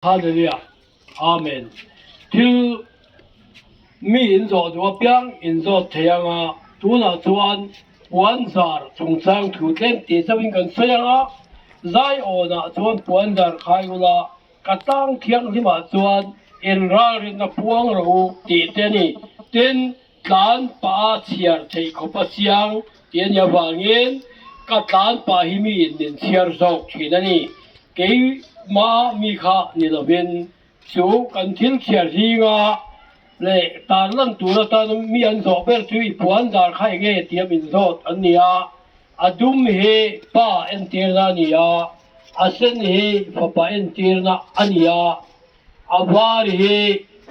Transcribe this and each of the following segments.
Hallelujah Amen Thil mi in zawh duh apiang in zawt thei anga tunah chuan puanzar chungchang thu tlem tih chauhin kan sawi anga Zaiawnah chuan puanzar khai ula ka tlang thianghlimah chuan inralrinna puang rawh u tih te a ni. Tin, tlan pah a chhiar theih khawp a chiang tih a nih avangin ka tlan pah hi miin min chhiar zawk thin a ni. Keimah mi kha ni lovin chu kan thil chhiar zinga leh tarlan tur atan mi an zawh ber chu i puan zar kha eng nge tia min zawt an ni a, a dum hi pa entirna a ni a, a sen hi fapa entirna a ni a. A var hi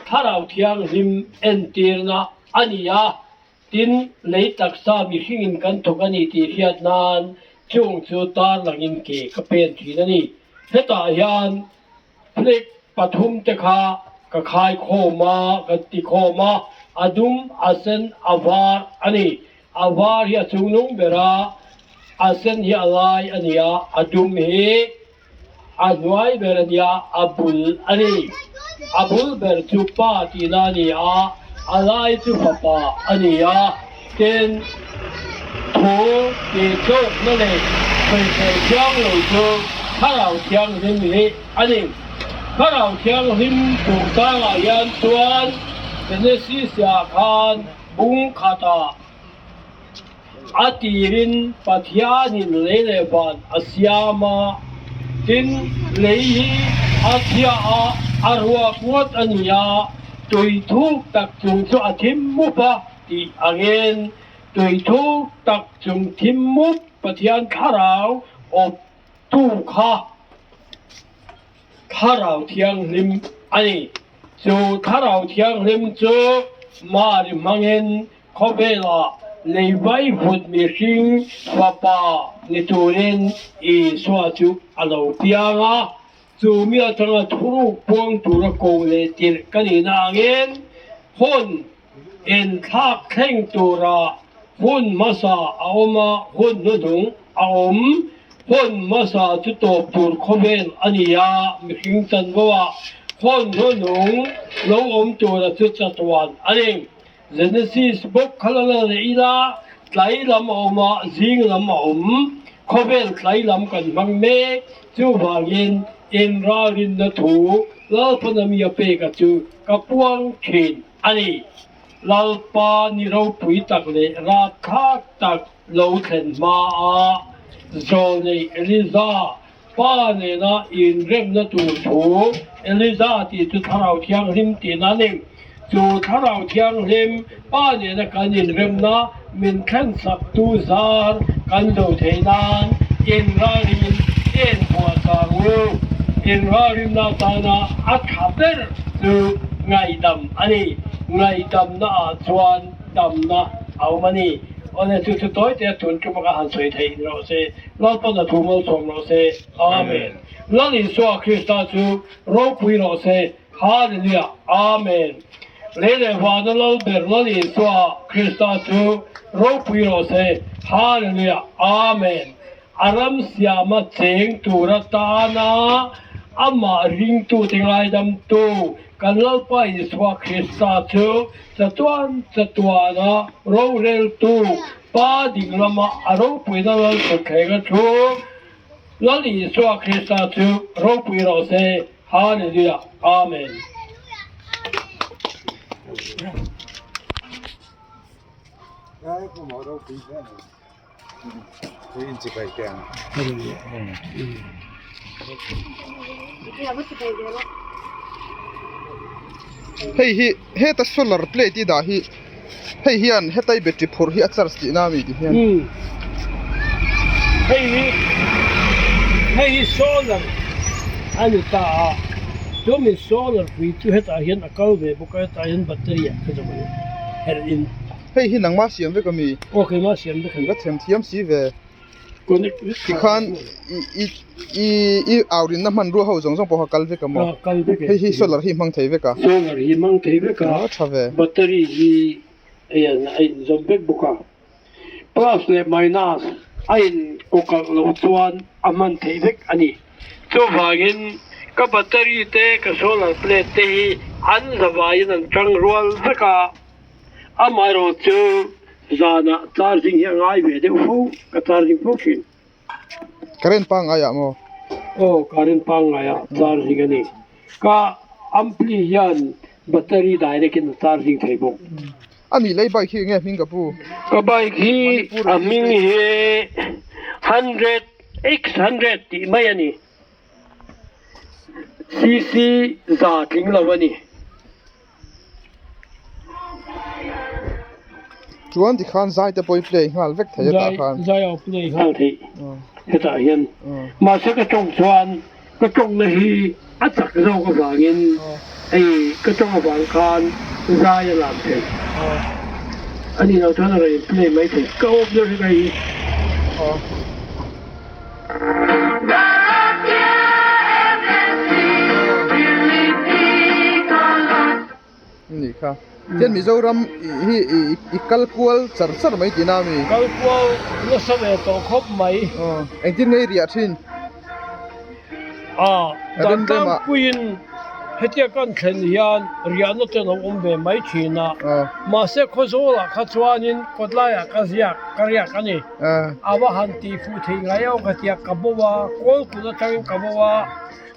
Thlarau Thianghlim entirna a ni a, tin, lei taksa mihringin kan thawk a ni tih hriat nan chung chu tarlangin ke ka pen thin a ni. Hetah hian flag pathum te kha ka khai khawm a, ka ti khawm a, a dum, a sen, a var a ni. A var hi a chungnung ber a, a sen hi a lai a ni a, a dum hi A hnuai ber a nia, a bul a ni. A bul ber chu pa tihna a ni a, a lai chu fapa a ni a. Tin, thu tihtlawkna leh sawisel thiang lo chu Thlarau Thianghlim hi a ni. Thlarau Thianghlim chungchangah hian chuan Genesis-ah khan bung khatah, A tirin Pathianin lei leh van a siam a, tin, lei hi a chhia a, a ruak ngawt a ni a, tui thuk tak chung chu a thim mup a tih angin, tui thuk tak chung thim mup Pathian thlarau awp tu kha Thlarau Thianghlim a ni. Chu Thlarau Thianghlim chu Mari hmangin Khawvelah lei vaivut mihring fapa ni turin Isua chu a lo piang a, chu mi atanga thuruk puang tura ko leh tirh ka nihna angin hun inthlak thleng tura hun hmasa a awm a, hun hnuhnung a awm. Hun hmasa chu tawp tur khawvel a ni a, mihring chanvo ah hun hnuhnung lo awm tura chu chatuan a ni. Genesis bawk kha la la leh ila, tlai lam a awm a, zing lam a awm. Khawvel tlai lam kan hmang mek. Chuvangin inralrinna thu Lalpana mi a pek a chu ka puang thin a ni. Lalpa ni ropui tak leh rapthlak tak lo thlen hma a, zawlneih Eliza Pa nena inremna tur thu Eliza tih chu Thlarau Thianghlim tihna a ni. Chu Thlarau Thianghlim Pa nena kan inremna min thlensak tu zar kan zo theih nan inralrin en buah chang u. Inralrinna atana a tha ber chu ngaihdam a ni. Ngaihdamna ah chuan damna a awm a ni. Awle chu chu tawi te a tun tum anga han sawi theih ni rawh se. Lalpan a thu malsawm rawh se. Amen. Lal Isua Krista chu ropui rawh se. Hallelujah. Amen. Lei leh vana Lal ber Lal Isua Krista chu ropui rawh se. Hallelujah. Amen. A ram siama cheng tur atana amah ringtute ngaidamtu kan Lalpa Isua Krista chu chatuan chatuana roreltu Pa ding lama a ropuina Lal thutthleng a thu, Lal Isua Krista chu ropui rawh se. Hallelujah. Amen. Hei hi heta solar plate i dah hi hei hian hetai battery phurh hi a charge tihna a mi ti hian. Hei hi hei hi solar a ni ta a chuan solar pui chu hetah hian a kal ve bawk a hetah hian battery ah ka zawm a ni herh in. Hei hi nangma siam vek a mi? Aw keimah siam vek a ni. Ka thiam thiam si ve. Tikhan i i i aurinna hmanrua ho zawng zawng pawh kha kal vek a maw? Aw kal vek e. Hei hi solar hi hmang thei vek a? Solar hi hmang thei vek a. A tha ve. Battery hi hei an a inzawm vek bawk a. Plus leh minus a inkawkalh loh chuan a hman theih vek a ni. Chuvangin. Ka battery te ka solar plate te hi an zavaiin an tang rual vek a, amaherawh chu zanah charging hi a ngai ve deuh fo, ka charging fo thin. Current pangngai ah maw? Aw, current pangngai ah charging a ni. Ka ampli hian battery direct in a charging thei bawk. A nih lei bike hi enge hming ka pu? Ka bike hi a hming hi 100 X100 tih mai a ni. CC za tling lo a ni. Chuan tikhan zai te pawh i play nghal vek thei hetah khan. Zai a play nghal theih hetah hian. Mahse ka tawng chuan ka tawngna hi a chak zawk avangin hei ka tawng avang khan zai a lam thei. A nih loh chuan a rawn in play mai thei. Ka awm deuh hrik a hi. Ni kha tian Mizoram hi i kal kual char char mai tihna a mi? Kal kual nasa ve tawh khawp mai. Engtin nge i riah thin? A, dan tlangpuiin hetia kan thlen hian riahna te lo awm ve mai thin a, mahse Khawzawlah kha chuanin kawtlaiah ka ziak ka riak a ni. A va han tih fuh thei ngai ang ka tia ka bo a, kawl kut atangin ka bo a,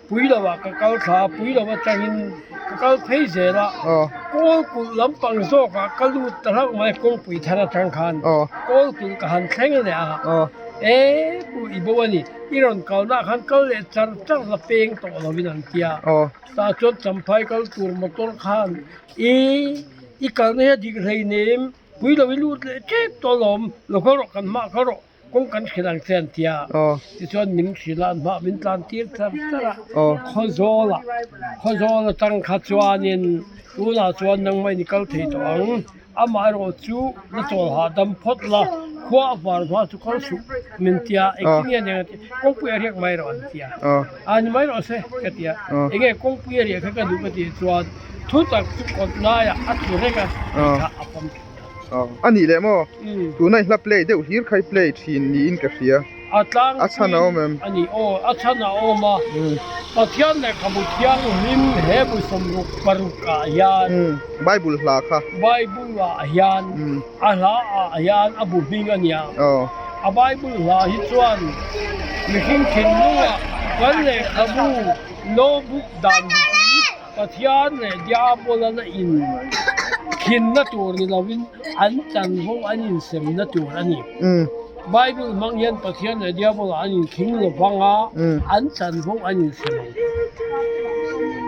pui lovah ka kal thla a, pui lo atangin ka kal phei zel a, kawl kulh lampang zawkah ka lut ta hlauh mai kawngpui thar atang khan kawl kulh ka han thleng leh a, e pu i bo a ni. I rawn kalna ah khan kal leh char char la peng tawh lovin an tia. Tah chuan Champhai kal tur motor khan i i kalna hi a dik hleinem pui lo i lut leh tep tawh alawm lo kal rawh kan hmah kal rawh kawng kan hrilh ang che an tia. Tichuan min hrilh a an hmah min tlan tir char char a Khawzawl ah Khawzawl atang kha chuanin tunah chuan nangmah in i kal thei tawh ang. Amaherawh chu na chawl hahdam phawt la, khua a var hma chu kal suh min tia, engtin nge aniang a ti, kawngpui a riak mai rawh an tia, a ni mai rawh se ka ti a, enge kawngpui a riah kha ka duh ka tih chuan thu tak chu kawt laiah a tlu reng a, tih kha a pawm thin a. A nih leh maw, tuna i hla play deuh hlir kha i play thin niin ka hria. A tlangpuiin a ni aw, a chhan a awm a, Pathian lehkhabu thianghlim he bu 66 ah hian, Bible hla kha. Bible ah hian a hla ah hian a bu hming a nia. A Bible hla hi chuan mihring thinlungah kan lehkhabu law book dan bupui Pathian leh Diabolan a in khinna tur ni lovin an chanvo an insemna tur a ni. Bible hmang hian Pathian leh Diabola an inkhing lo vang a, an chanvo an insem ang.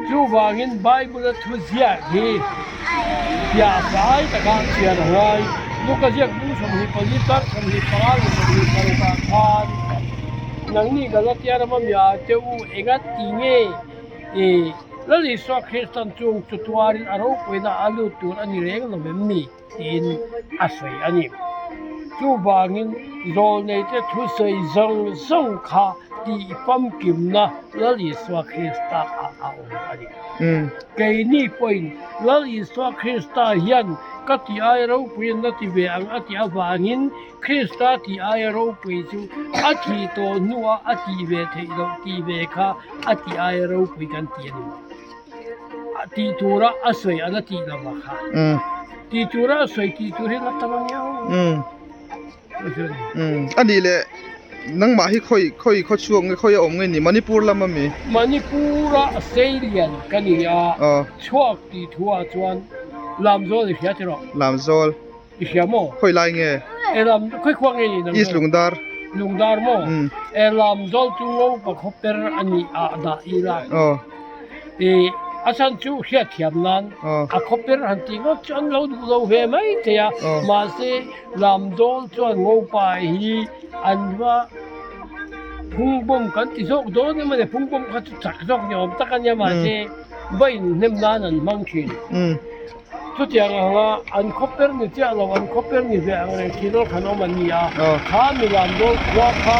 Chuvangin Bible-a thu ziak hi fiah fai taka chhiar a ngai. Luka ziak bung 24 tar 25 leh 26 ah khan, Nangni Galatia rama mi ah te u enga ti nge? I Lal Isua Kristan chung chu tuarin a ropuina a lut tur a ni reng lo em ni? tiin a sawi a ni. Chuvangin zawlneite thusawi zawng zawng kha tih famkimna Lal Isua Krista ah a awm a ni. Keini pawhin Lal Isua Krista hian ka tih aia ropuiin na ti ve ang a tih avangin Krista tih aia ropui chu a thih tawh hnuah a tih ve theih loh tih ve kha a tih aia ropui kan ti a ni mai. A tih tura a sawi an a tih lo a kha. Tih tura a sawi tih tur hi la tam a nia aw. A nih leh nangmah hi khawi khawi khaw chhuak nge khawi a awm nge ni Manipur lam a mi? Manipur-a Seilian ka ni a, chhuak tih thuah chuan Lamzawl i hria tiraw? Lamzawl. I hria maw? Khawi lai nge? E lam, khawi khua nge ni nang? East Lungdar. Lungdar maw? E lam zawl chu ngo pa khaw per a ni ah dah ila. Aw. E a chhan chu hriat thiam nan a khaw per han tih ngawt chu an lo duh lo ve mai thei a. Mahse lam zawl chuan ngo pa hi an va phung bawm kan ti zawk dawn em a ni. Phung bawm kha chu chak zawk ni awm tak a nia mahse va inhnem nan an hmang thin. Chutiang anga an khaw per ni chiah lo, an khaw per ni ve ang reng thin aw khan awm an ni a, kha milam dawl khua kha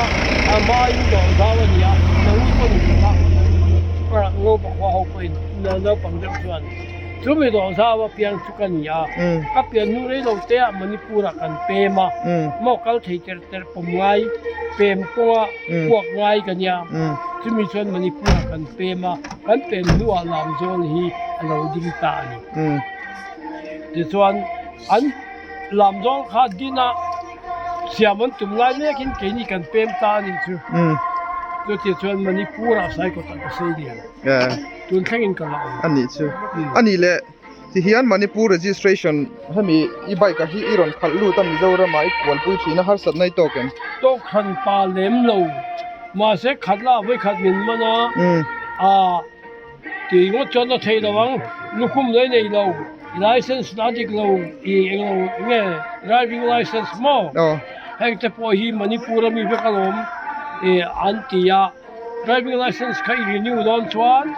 a hmain dawh zau a ni a, nangni pawh ni ve a, ngo pakhua ho pawhin naupang deuh chuan. Chumi dawhzau a piang chu ka ni a, ka pian hnu rei lo te ah Manipur ah kan pem a, maw kal thei ter ter pawm ngai, pem kawnga puak ngai ka nia, chumi chuan Manipur ah kan pem a, kan pem hnu ah Lamzawl hi a lo ding ta a ni. Tichuan an Lamzawl kha din a siam an tum lai mekin keini kan pem ta a nih chu. Chutichuan Manipur ah Saikawt ah ka sei lian. Tun thlengin ka la awm. A nih chu. A nih leh tihian Manipur registration hemi i bike ah hi i rawn khalh lut a Mizoram ah i kualpui thin a harsatna i tawk em? Tawk hran pa lem lo. Mahse khat lah vawikhat min man a, aa tih ngawt chuan a theih lo ang. Lukhum lei nei lo, license la dik lo i englo nge driving license maw? Heng te pawh hi Manipur ami vek alawm i an ti a. Driving license kha i renew dawn chuan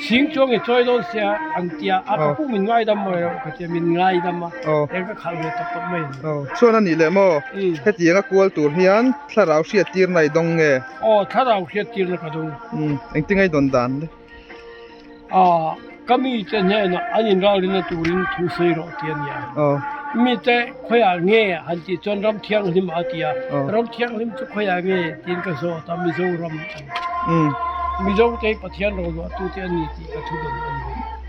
sing chuang i chawi dawn sia an tia a ka pu min ngaidam mai lo ka tia min ngaidam a eng ka khalh ve tawp tawp mai ani. Aw chuan a nih leh maw hetiang a kual tur hian thlarau hriattirna i dawng nge? Aw thlarau hriattirna ka dawng. Engtinge i dawn dan le? A, ka mite hnenah an inralrinna turin thu sawi rawh ti a nia. Mite khawiah nge han tih chuan ram thianghlim a ti a, ram thianghlim chu khawiah nge tiin ka zawt a, Mizoram a ni. Mizote hi Pathian roluahtute a ni tih ka thu dawn a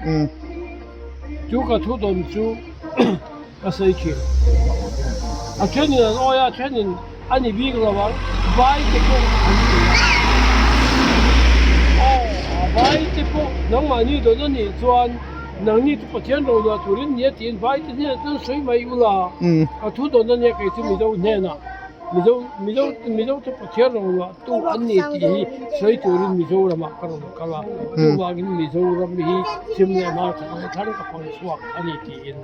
ni. Chu ka thu dawn chu ka sawi thin. A thenin an awi a, a thenin a ni bik lo ang, vai te pawh an ti a. Aw, a vai te pawh nangmahni dawn a nih chuan nangni chu Pathian rohluah turin nia tiin vai te hnenah chuan sawi mai ula, ka thu dawn a nia kei chu Mizo hnenah. Mizo Mizo Mizo chu Pathian rohluah tu an ni tih hi sawi turin Mizoramah ka rawn kal a, chuvangin Mizoram hi chim leh hmar chak leh thlang ka fang chhuak a ni tiin.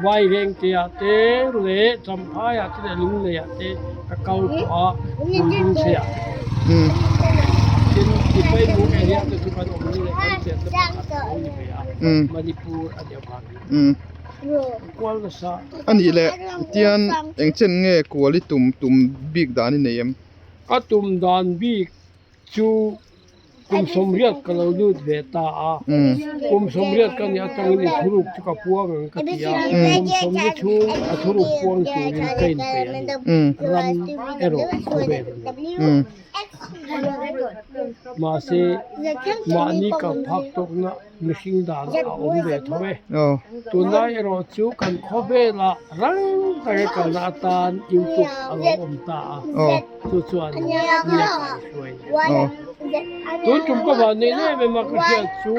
Vairengte-ah te leh Champhaiah te leh Lungleiah te ka kal tawh a, Pulrungcheiah te pawh. Tin, Tipaimuk area te chu kan awmna leh kan chenna pakhat a lo ni ve a, Manipur a nih avangin ka kual nasa. A nih leh tian eng chen nge kual i tum tum bik dan i nei em? Ka tum dan bik chu kum sawmriat ka lo lut ve ta a, kum sawmriat ka nih atangin i thuruk chu ka puang ang ka ti a, kum sawmli chhung a thuruk puang turin ka inpeih a ni, ram erawh khawvel a ni. Mahse, mahni ka phak tawkna mihring dan a awm ve tho e. Tunlai erawh chu kan khawvelah rang taka kalna atan YouTube a lo awm ta a. Chu chuan mi a kaihruai a ni. Tun tum ka van neih em em a ka hriat chu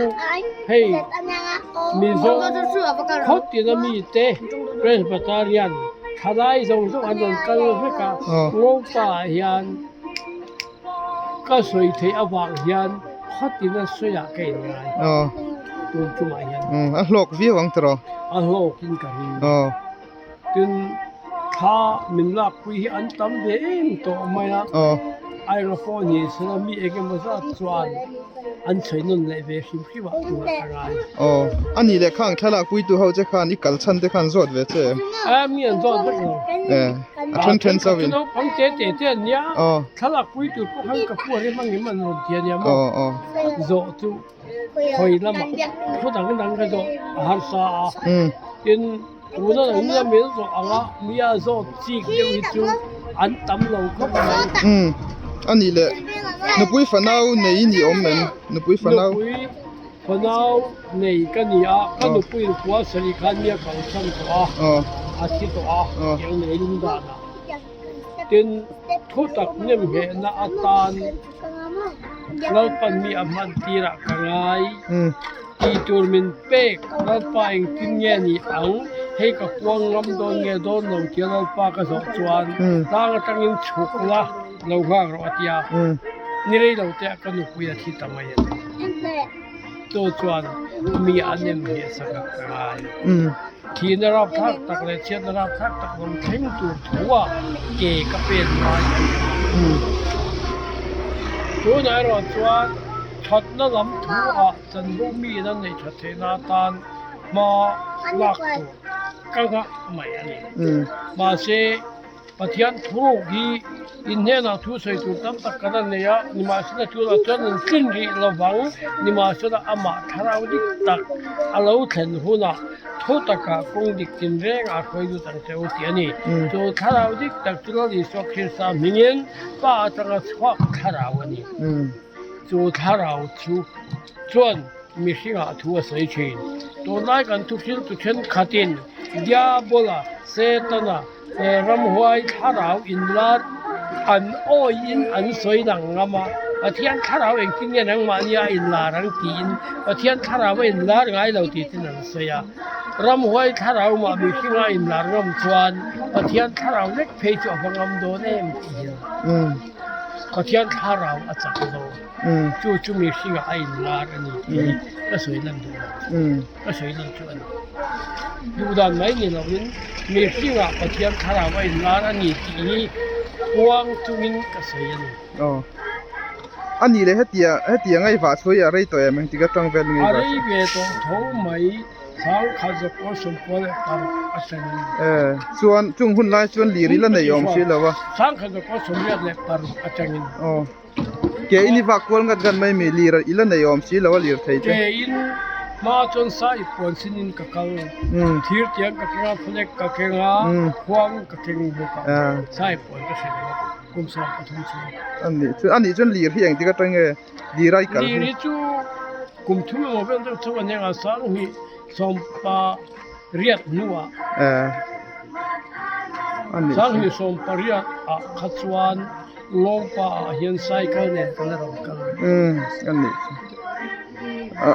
hei Mizo khaw tina mite Presbyterian thalai zawng zawng an rawn kal vek a, Ngopa ah hian ka sawi theih avang hian khaw tina sawiah ka inngai tun tumah hian. A hlawk viau ang tiraw? A hlawkin ka ring. Tin, thla min lakpui hi an tam ve em tawh mai a, Aira pawh ni sela mi eng emaw zat chuan an chhui nawn leh ve hrim hrim ah tur a ngai. Aw, a nih leh khang thla lakpuitu ho che khan i kal chhan te khan zawt ve che em? A, mi an zawt vek lo. E, a then then chauh in. Naupang te te te an nia, thla lakpui tur pawh khan ka pu a rem angem an rawn ti a nia maw? Zawh chu hawi lamah thu dang dang ka zawh a harsa a, tin, Tuna lo nia min zawh ang a, nia zawt chik deuh hi chu an tam lo khawp mai. Umm a nih leh nupui fanau nei i ni awm em? Nupui fanau. Nupui fanau nei ka ni a, ka nupui in khua sarih khan nia kalsan tawh a, a thi tawh a, tiang nei lung danah. Tin, thu tak nem nghehna atan Lalpan mi a hman tirah ka ngai. Tih tur min pek, Lalpa engtin nge ni ang? Hei ka kuang ngam dawn nge dawn lo tia Lalpa ka zawh chuan tlang atangin chhuk la lo nghak rawh a ti a. Ni rei lo te ah ka nupui a thi ta mai a ni. Chu chuan mi a nem hneh sak a ka ngai. Thihna rapthlak tak leh chhiatna rapthlak tak lo thleng tur thu ah ke ka pen ngai a ni. Tunah erawh chuan thatna lam thu ah chanvo mi in an neih that theihna atan hma lak tur ka nghah mai a ni. Mahse. Pathian thuruk hi in hnenah thu sawi tur tam tak kan a nei a, nimahsela tunah chuan an tlin rih lovang, nimahsela amah thlarau dik tak a lo thlen hunah thu takah kawng dik tinreng a hruai lut ang che u tih a ni. Chu thlarau dik tak chu Lal Isua Krista hmingin Pa atanga chhuak thlarau a ni. Chu thlarau chu chuan mihringah thu a sawi thin. Tunlai kan thuhriltu thenkhatin Diabola, Setana, Ramhuai thlarau inlar an awiin an sawi lang ngam a, Pathian thlarau engtin nge nangmahni a inlar ang tiin Pathian thlarau a inlar ngai lo tih ten an sawi a. Ramhuai thlarau mah mihringa inlar ngam chuan Pathian thlarau lek phei chu a va ngam dawn em tiin Pathian thlarau a chak zawk. Chu chu mihringah a inlar a ni tih hi ka sawi lan duh lo. Ka sawi lan chu a ni. Duh dan mai ni lovin mihringah Pathian thlarau a inlar a ni tih hi puang chungin ka sawi a ni. Aw. A nih leh hetia hetia ngaihvah chhuah hi a rei tawh em engtik atang vel nge A rei ve tawh tho mai sangkhat zakua sawmpua leh paruk a ṭan a ni. E chuan chung hun lai chuan lir ila nei awm si lo a. Sangkhat zakua sawmriat leh paruk atangin. Aw. Ke in i vak kual ngat ngat mai mi lir i la nei awm si lo a lir thei te. Ke in hma chuan sa i puan sin in ka kal. Thir tiang ka keng a, flag ka keng a, khuang ka keng bawk a, sa i puan ka hren bawk kum 13 chhung. A nih chuan a nih chuan lir hi engtik atang nge lir a i kal hi? Lir hi chu kum thum emaw vel deuh chauh a nia a sanghnih 18 hnuah. Sanghnih 18 ah kha chuan Lawngpa ah hian cycle nen kan rawn kal. Umm a nih chu.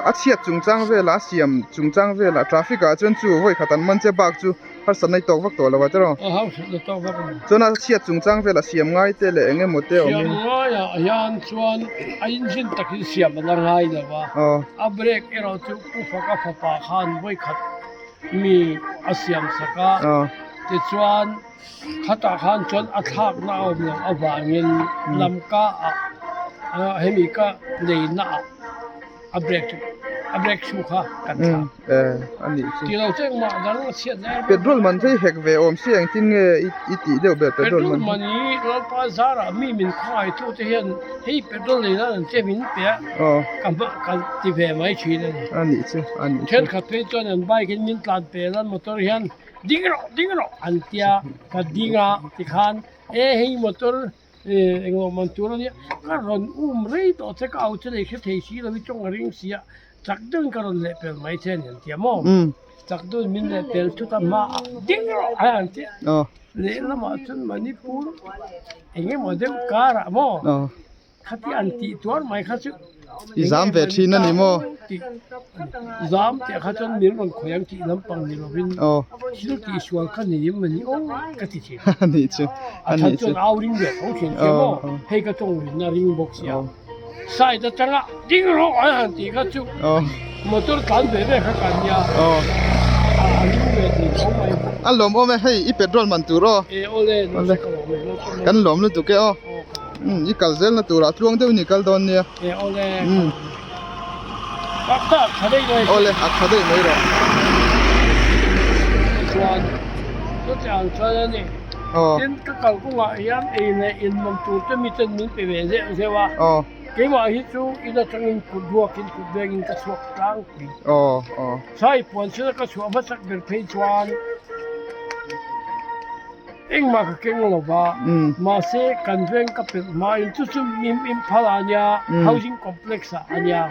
A chhiat chungchang velah a siam chungchang velah traffic ah chuan chu vawi khat an man che bak chu harsatna i tawk vak tawh lo a tiraw. A harsatna tawk vak lo. Chuan a chhiat chungchang velah siam ngai te leh eng emaw te awm in. Siam ngaiah hian chuan a engine takin siam a la ngai lo a. A brake erawh chu Pu Faka fapa khan vawi khat mi a siam sak a. Tichuan. Khatah khan chuan a thlakna a awm loh avangin lamka ah hemi ka leina ah a brake chu a brake shoe kha kan thlak. Tih lo chu engmah dang a chhiat na em. Petrol man hi hek ve awm si engtin nge i tih deuh ber petrol man hi? Petrol man hi Lalpa zarah mi min khawngaihtu te hian hei petrol lei nan an che min pe a ka hma ka ti ve mai thin a ni. A nih chu a nih chu. Thenkhat phei chuan an bike in min tlan pel a motor hian Ding rawh, ding rawh an tia, ka ding a tikhan e hei motor englo man tur ania ka rawn um rei tawh che ka au che lei hre thei si lo i tawng a ring si a, chak deuhin ka rawn leh pel mai che a ni an tia maw? Chak deuhin min leh pel thut a hmaah ding rawh a an tia, lehlamah chuan Manipur engemaw deuh karah maw? Khati an tih tuar mai kha chu I zam ve thin a ni maw? Tih zam tih kha chuan min rawn khawi ang tih lampang ni lovin thil tih sual kha ni em a ni aw ka ti thin. A nih chu. A that chuan au ring ve tho thin che maw? Hei ka tawng rinna ring bawk sia. Side atanga ding rawh an han tih kha chu motor tlan ve ve kha kan nia. A ring ve thei tho mai. A lawmawm e hei i petrol man tur aw. E awle nasa ka lawm e. Kan lawm lutuk e aw. Umm i kal zel na turah tluang deuh in i kal dawn nia. E awle. Umm. Tak tak tha daih mai. Awle a tha daih mai rawh. Chuan chutiang chuan a ni. Aw. Tin ka kal kawngah hian ei leh in man tur te mi ten min pe ve zeuh zeuh a. Aw. Keimah hi chu in atangin kut ruakin kut vengin ka chhuak tlangpui. Aw aw. Sai puan sila ka chhuah hmasak ber phei chuan. Engmah ka keng lo va, mahse kan veng ka pelh hmain chu chu mim Imphal ah ania, housing complex ah ania,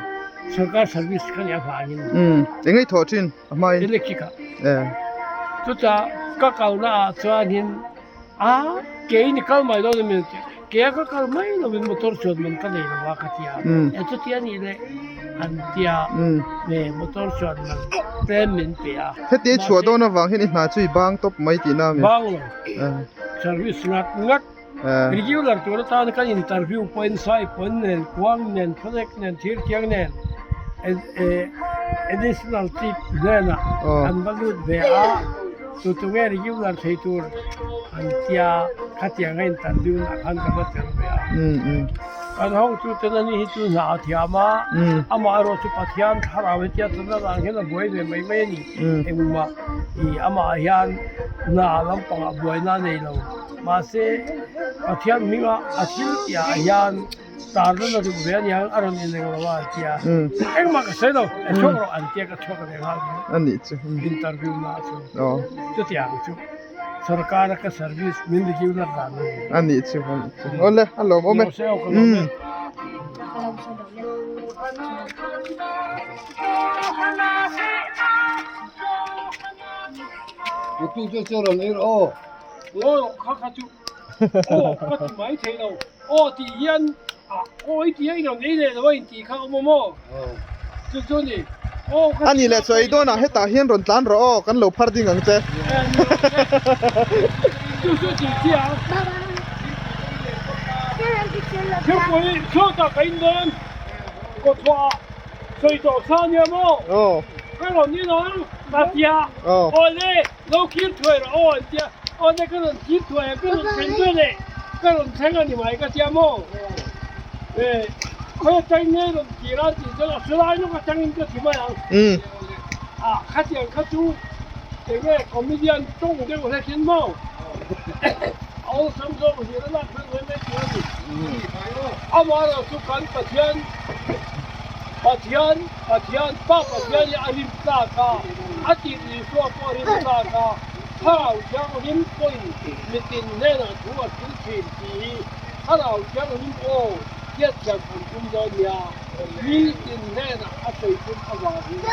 sarkar service kha nih avangin. Eng ei thawh thin a hmain? Electric ah. Chutah ka kalna ah chuanin a ke in i kal mai dawn emaw tih, ke a ka kal mai lovin motor chuan man ka nei lo va ka ti a, e chutia nih leh an tia motor chuan man tlem min pe a. Heti chhuah dawn avang hian i hna chu i bang tawp mai tihna a mi? Bang lo. Service ngat ngat. Regular tur atan kan interview pawhin Saipawn nen, Kuang nen, Thawlek nen, Thirtiang nen additional chief hnenah an va lut ve a, tu tu nge regular thei tur an tia khatianga interview nah khan ka va tel ve a. Kan hotuten ani hi chu hna a thiam a, amaherawhchu Pathian thlarau hetia chana dan hian a buai ve mai mai a ni. Engmah ih amah hian hna lampangah buaina a nei lo. Mahse, Pathian hminga a thil tihah hian tarlan a duh ve a niang a rawn ineng lo a an ti a. Engmah ka sawi lo, a chhuak rawh an tia ka chhuak ve nghal mai. Interview na chu chutiang chu. Sorkar a ka service min regular dan a ni. A nih chu, a nih chu. Awle, a lawm awm e. Umm. Aw kha kha chu aw ka ti mai thei lo. Aw tih hian ah aw i tih a i rawn ei leh lo a intih kha awm awm aw. Chu chu ni. Aw ka A nih leh chu ei dawnah hetah hian rawn tlan rawh aw kan lo phar ding ang che. Chu chu tih chi ang. Thilpui chhuatah ka in dawn kawthuah ah sawi tawh sa nia maw? Ka rawn in ang ka tia. Aw le. Lo kir thuai rawh aw an tia, aw ne ka rawn kir thuai a, ka rawn thleng duai leh ka rawn thleng a ni mai ka tia maw? Eh, khawi atang nge rawn kir a tih chuan a silai lawk atangin ka ti mai ang. Ah, khatiang kha chu enge comedian tawng deuh hlekin maw? A awlsam zawk hlir a lak hran mai mai tur a ni. Amaherawhchu chu kan Pathian, Pathian, Pathian, Pa Pathian hi a rim tlak a, a tih Isua pawh a rim tlak a, Thlarau Thianghlim pawhin mitin hnenah thu a hril thin tih hi Thlarau Thianghlim aw hriatthiam kan tum dawn nia, mitin hnenah a sawi tum avangin.